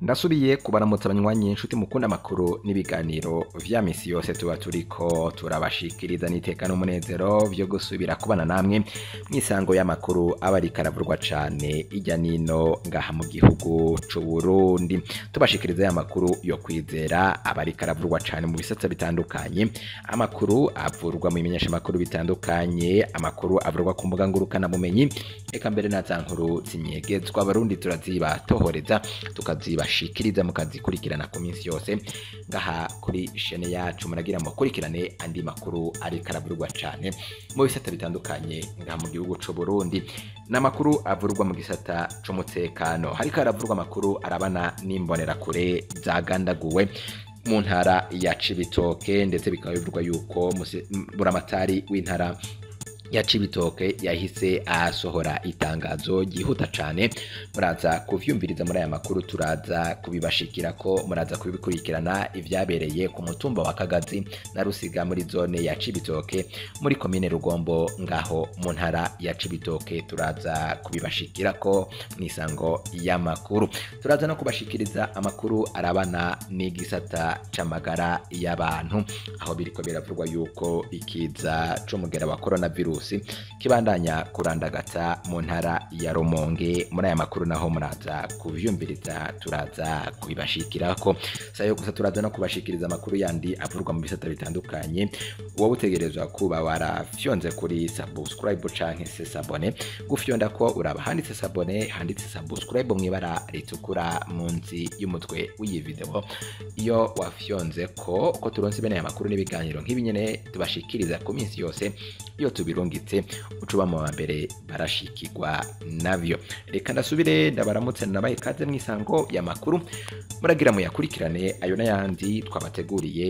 Ndasubiye kubaramutsa abanywanyi inshuti mukunda amakuru n'ibiganiro vya misi yose tuba turiko turabashikiriza n'iteka n'umunezero vyo gusubira kubana namwe mwisango y'amakuru aba ariko aravurwa cane irya nino ngaha mu gihugu c'u Burundi. Tubashikiriza y'amakuru yo kwizera aba ariko aravurwa cane mu bisata bitandukanye, amakuru avurwa mu bimenyeshamakuru bitandukanye, amakuru avurwa ku mbuga ngurukanabumenyi, eka mbere na za nkuru zinyegezwa Abarundi turazibatohoreza tukaziba shikiriza mukazikurikirana ku minsi yose ngaha kuri chaîne yacu. Muragira mukurikirane andi makuru ariko aravurwa cane mu bisata bitandukanye ngaha mu gihugu c'u Burundi. N'amakuru avurwa mu gisata c'umutekano, hariko aravurwa amakuru arabana n'imbonerakure zagandaguwe mu ntara ya Cibitoke, ndetse bikaba bivugwa yuko buramatari w'intara ya Cibitoke yahise asohora itangazo ryihuta cane. Muraza kuvyumviriza muri aya makuru, turaza kubibashikira ko muraza kubikurikirana ivyabereye ku mutumba wa Kagazi na Rusiga muri zone ya Cibitoke muri komine Rugombo ngaho mu ntara ya Cibitoke. Turaza kubibashikira ko mwisango y'amakuru. Turaza no kubashikiriza amakuru arabana n'igisata c'amagara y'abantu, aho biriko biravugwa yuko ikiza c'umugera wa coronavirus kibandanya kurandagata mu ntara ya Rumonge. Muri aya makuru naho muraza kuvyumviriza, turaza kubibashikirako. Sayo gusa, turaza no kubashikiriza amakuru yandi avurwa mu bisata bitandukanye. Wowe utegerezwa kuba warafyonze kuri subscribe canke se s'abonner. Gufyonda ko uraba handitse s'abonner, handitse subscribe mw'ibara ritukura munsi y'umutwe w'iyi video. Iyo wafyonze ko turonse bene aya makuru n'ibiganiro nk'ibi nyene tubashikiriza ku minsi yose, iyo tubirungitse ucuba mu mbere barashikirwa navyo. Reka ndasubire ndabaramutse nabaye ikaze mwisango ya makuru, muragira muyakurikirane ayo n'ayandi twabateguriye.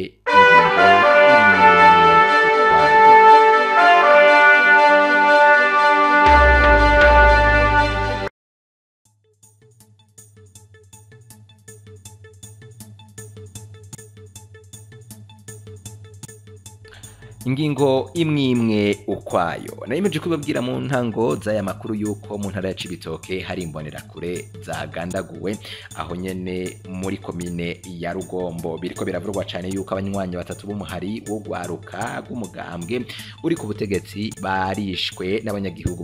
Ingingo imwe imwe ukwayo. Nayemeje kubabwira mu ntango z'aya makuru yuko mu ntara ya Cibitoke hari imbonerakure zagandaguwe aho nyene muri komine ya Rugombo. Biriko biravurwa cane yuko abanywanyi batatu b'umuhari wo gwaruka rw'umugambwe uri ku butegetsi barishwe n'abanyagihugu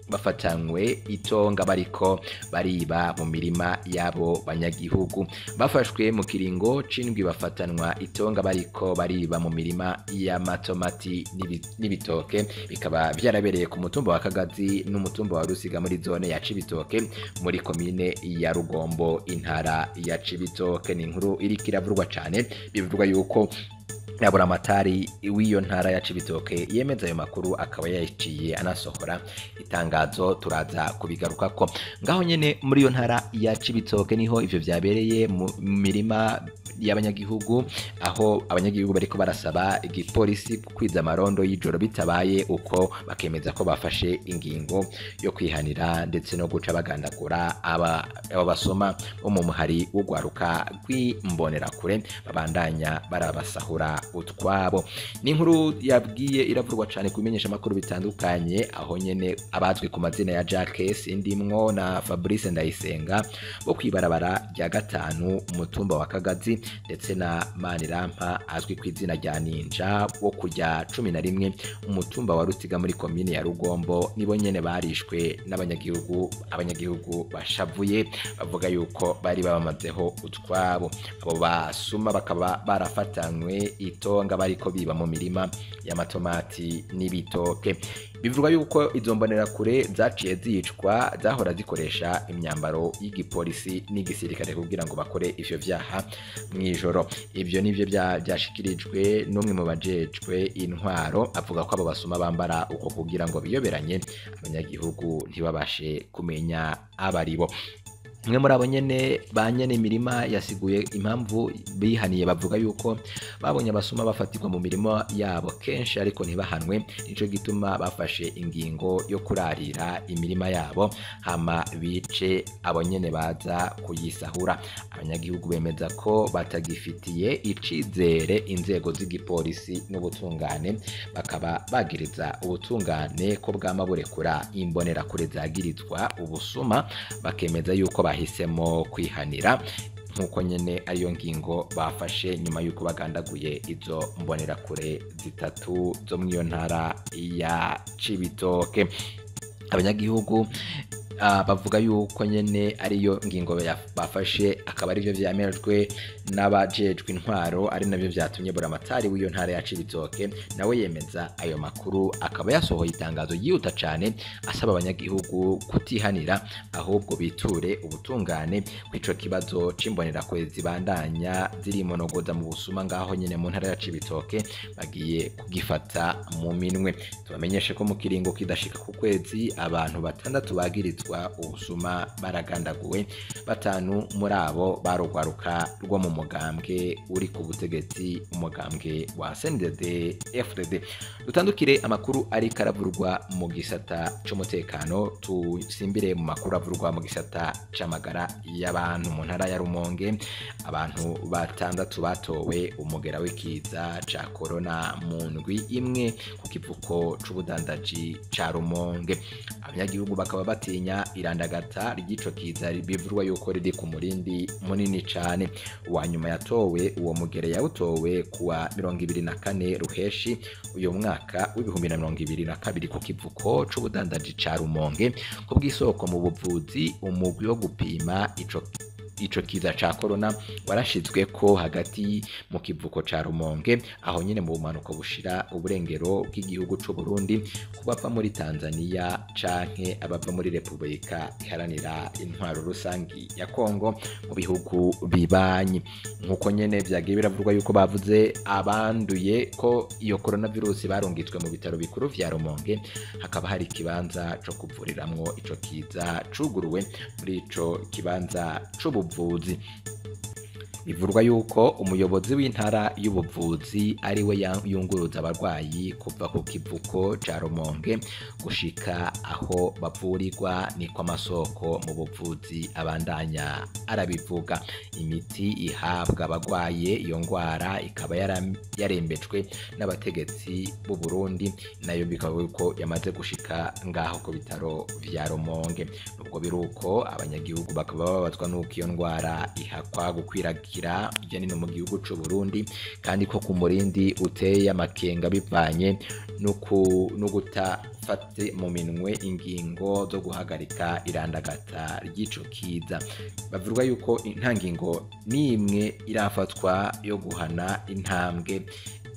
bafatanywe itonga bariko bariba mu mirima yabo banyagihugu. Bafashwe mu kiringo c'indwi bafatanwa itonga bariko bariba mu mirima y'amatomati n'ibitoke, bikaba vyarabereye ku mutumba wa Kagazi n'umutumba wa Rusiga muri zone ya Cibitoke muri komine ya Rugombo intara ya Cibitoke. Ni inkuru iriko iravurwa cane, bivugwa yuko Buramatari w'iyo ntara ya Cibitoke yemeza ayo makuru, akaba yaciye anasohora itangazo, turaza kubigarukako. Ngaho nyene muri iyo ntara ya Cibitoke niho ivyo vyabereye mu mirima y'abanyagihugu, aho abanyagihugu bariko barasaba igipolisi kwiza amarondo y'ijoro bitabaye uko, bakemeza ko bafashe ingingo yo kwihanira ndetse no guca bagandagura aba basoma bo mu muhari w'ugwaruka rw'imbonerakure babandanya barabasahura utwabo. Ni inkuru yabwiye iravurwa cane kumenyesha amakuru bitandukanye, aho nyene abazwi ku mazina ya Jacques Ndimwo na Fabrice Ndayisenga bo kwibarabara rya gatanu umutumba wa Kagazi, ndetse na Manirampa azwi ku izina rya Ninja wo kujya 11 umutumba wa Rusiga muri komine ya Rugombo, nibo nyene barishwe n'abanyagihugu. Abanyagihugu bashavuye bavuga yuko bari babamazeho utwabo. Abo basuma bakaba barafatanywe itonga bariko biba mu mirima y'amatomati n'ibitoke. Bivugwa yuko izo mbonerakure zaciye zicwa zahora zikoresha imyambaro y'igipolisi n'igisirikare kugira ngo bakore ivyo vyaha mw'ijoro. Ivyo nivyo byashikirijwe n'umwe mu bajejwe intwaro, avuga ko abo basuma bambara uko kugira ngo biyoberanye abanyagihugu ntibabashe kumenya abaribo. Umwe muri abo nyene ba nyene imirima yasiguye impamvu bihaniye, bavuga yuko babonye abasuma bafatirwa mu mirimo yabo kenshi ariko ntibahanwe, nico gituma bafashe ingingo yo kurarira imirima yabo hama bice abo nyene baza kuyisahura. Abanyagihugu bemeza ko batagifitiye icizere inzego z'igipolisi n'ubutungane, bakaba bagiriza ubutungane ko bwama burekura imbonerakure zagirizwa ubusuma, bakemeza yuko bahisemo kwihanira nkuko nyene ariyo ngingo bafashe nyuma yuko bagandaguye izo mbonerakure zitatu zo mw'iyo ntara ya Cibitoke. Abanyagihugu bavuga yuko nyene ariyo ngingo bafashe, akaba arivyo vyemejwe n'abajejwe intwaro, ari navyo vyatumye buramatari w'iyo ntara ya Cibitoke nawe yemeza ayo makuru, akaba yasohoye itangazo yihuta cane asaba abanyagihugu kutihanira ahubwo biture ubutungane kw'ico kibazo c'imbonerakure zibandanya zirimonogoza mu busuma ngaho nyene mu ntara ya Cibitoke bagiye kugifata mu minwe. Tubamenyeshe ko mu kiringo kidashika ku kwezi abantu 6 bagirizwa ubusuma baragandaguwe, 5 muri abo barugwaruka rwo mu mugambwe uri ku butegetsi, umugambwe wa CNDD FDD. Dutandukire amakuru ari karavurwa mu gisata c'umutekano, tusimbire mu makuru avurwa mu gisata c'amagara y'abantu. Mu ntara ya Rumonge abantu 6 batowe umugera w'ikiza ca corona mu ndwi imwe ku kivuko c'ubudandaji ca Rumonge. Abanyagihugu bakaba batinya irandagata ry'ico kiza bivurwa yuko riri ku murindi munini cane. Uwa nyuma yatowe uwo mugere yawutowe kuwa 24 Ruheshi uyu mwaka w'2022 ku kivuko c'ubudandaji ca Rumonge. Ku bw'isoko mu buvuzi, umugwi wo gupima ico kiza ca corona warashizwe ko hagati mu kivuko ca Rumonge, aho nyene mu bumanuko bushira uburengero bw'igihugu c'u Burundi kubava muri Tanzania canke abava muri Republika Iharanira Intwaro Rusangi ya Kongo mu bihugu bibanyi. Nkuko nyene vyagiye biravurwa yuko bavuze abanduye ko iyo coronavirus barungitswe mu bitaro bikuru vya Rumonge, hakaba hari ikibanza co kuvuriramwo ico kiza cuguruwe muri ico kibanza c'ubuvuzi. Bivurwa yuko umuyobozi w'intara y'ubuvuzi ari we yunguruza abarwayi kuva ku kivuko ca Rumonge gushika aho bavurirwa, niko amasoko mu buvuzi abandanya arabivuga. Imiti ihabwa abagwaye iyo ngwara ikaba yarembejwe n'abategetsi b'u Burundi, nayo bikaba yuko yamaze gushika ngaho ku bitaro vya Rumonge. Nubwo biruko abanyagihugu bakaba babazwa nuko iyo ngwara ihakwa gukwiragira hirya no mu gihugu c'u Burundi, kandi ko ku murindi uteye amakenga bivanye no gutafate mu minwe ingingo zo guhagarika irandagata ry'ico kiza. Bavuga yuko nta ngingo n'imwe irafatwa yo guhana intambwe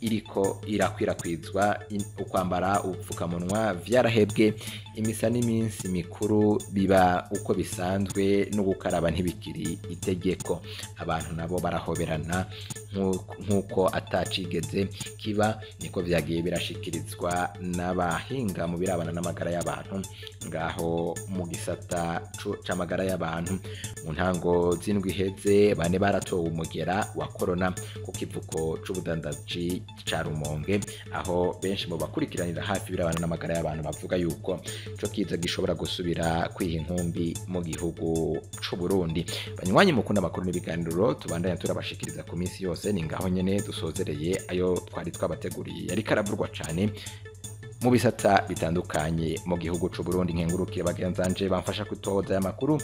iriko irakwirakwizwa, ukwambara ubupfukamunwa vyarahebwe, imisa n'iminsi mikuru biba uko bisanzwe, no gukaraba ntibikiri itegeko. Abantu nabo barahoberana nkuko atacigeze kiba, niko vyagiye birashikirizwa n'abahinga mu birabana n'amagara y'abantu ngaho mu gisata c'amagara y'abantu. Mu ntango z'indwi iheze 4 baratowe umugera wa corona ku kivuko c'ubudandaji ca Rumonge, aho benshi mu bakurikiranira hafi birabana n'amagara y'abantu bavuga yuko ico kiza gishobora gusubira kwiha inkumbi mu gihugu c'u Burundi. Banywanyi mukunda amakuru n'ibiganiro tubandanya turabashikiriza ku minsi yose, ni ngaho nyene dusozereye ayo twari twabateguriye yari karavurwa cane mu bisata bitandukanye mu gihugu c'u Burundi. Nkengurukire bagenzanje bamfasha kutoza amakuru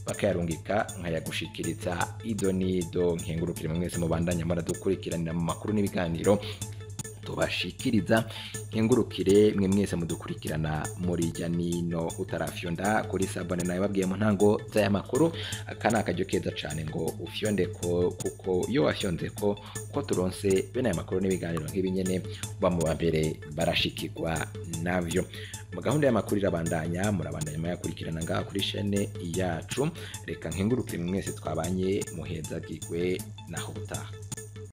bakayarungika nkayagushikiriza ido nido. Nkengurukire mwese mubandanya muradukurikiranira mu makuru n'ibiganiro tubashikiriza. Nkengurukire mwe mwese mudukurikirana muri hirya nino. Utarafyonda kuri sabone nawe babwiye mu ntango z'aya makuru, aka ni akaryo keza cane ngo ufyonde ko, kuko iyo wafyonze ko uko turonse bene aya makuru n'ibiganiro nk'ibi nyene uba mu bambere barashikirwa navyo. Mu gahunda y'amakuru irabandanya, murabandanya muyakurikirana ngaha kuri chaîne yacu. Reka nkengurukire mwese twabanye, muhezagirwe naho butaha.